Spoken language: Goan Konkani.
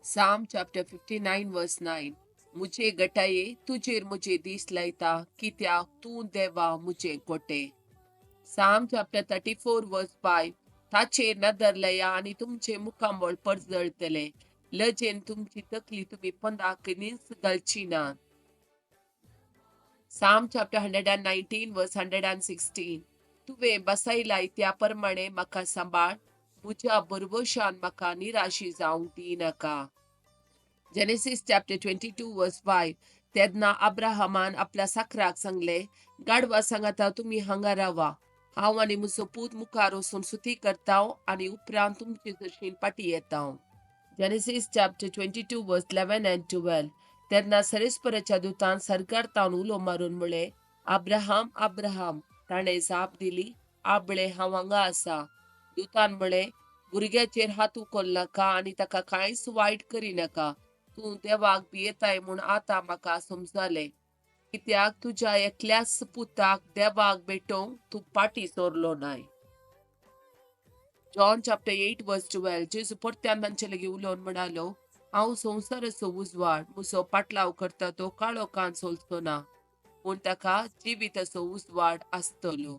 Psalm chapter 59 verse 9. मुझे गटाये तुजेर मुझे दीस लायता, कित्याक तूं देवा मुझे कोटे. Psalm chapter 34 verse 5. ताचेर नदर लया आनी तुमचे मुखामळ परजळतले, लजेन तुमची तकली तुमी पंदाक नीस घालची ना. Psalm chapter 119 verse 116. तुवें बसयलाय त्या प्रमाणे म्हाका सांबाळ, म्हज्या भरवशान म्हाका निराशी जावंक दिनाका. Genesis chapter 22 verse 5. तेन्ना अब्राहमान आपल्या साकराक सांगले, गाडवा सांगाता तुमी हांगा रावा, हांव आनी म्हजो पूत मुखार वचून सुती करताव आनी उपरांत तुमचे जशीन पाटी येताव. Genesis chapter 22 verse 11 and 12. तेन्ना सरेस्पराच्या दुतान सरकार तावन उलो मारून म्हळें, अब्राहम, अब्राहम. ताणें जाप दिली, आबळे, हांव हांगा आसा. दुतान म्हळें, भुरग्याचेर हात उखल नाका आनी ताका कांयच वायट करिनाका. तूं देवाक भियेताय म्हूण आतां म्हाका समजलें, कित्याक तुज्या एकल्याच पुताक देवाक भेटोवंक तूं पाटी सोरलो नाय. John chapter 8 verse 12. जेजू परत्यान तांचे लागीं उलोवन म्हणालो, हांव संवसाराचो उजवाड. म्हजो पाटलाव करता तो काळोखान चलचो ना, पूण ताका जिविताचो उजवाड आसतलो.